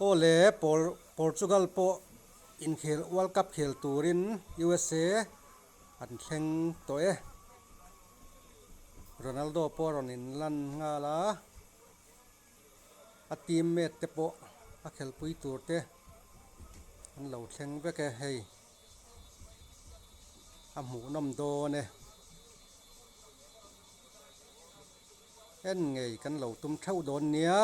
Aw le Portugal pawh inkhel World Cup khel turin USA an thleng tawh e. Ronaldo pawh a rawn inlan nghal a, a team mate te pawh a khelpui tur te an lo thleng vek e hei a hmuhnawm dawn e. En ngei kan lo tum theuh dawn nia.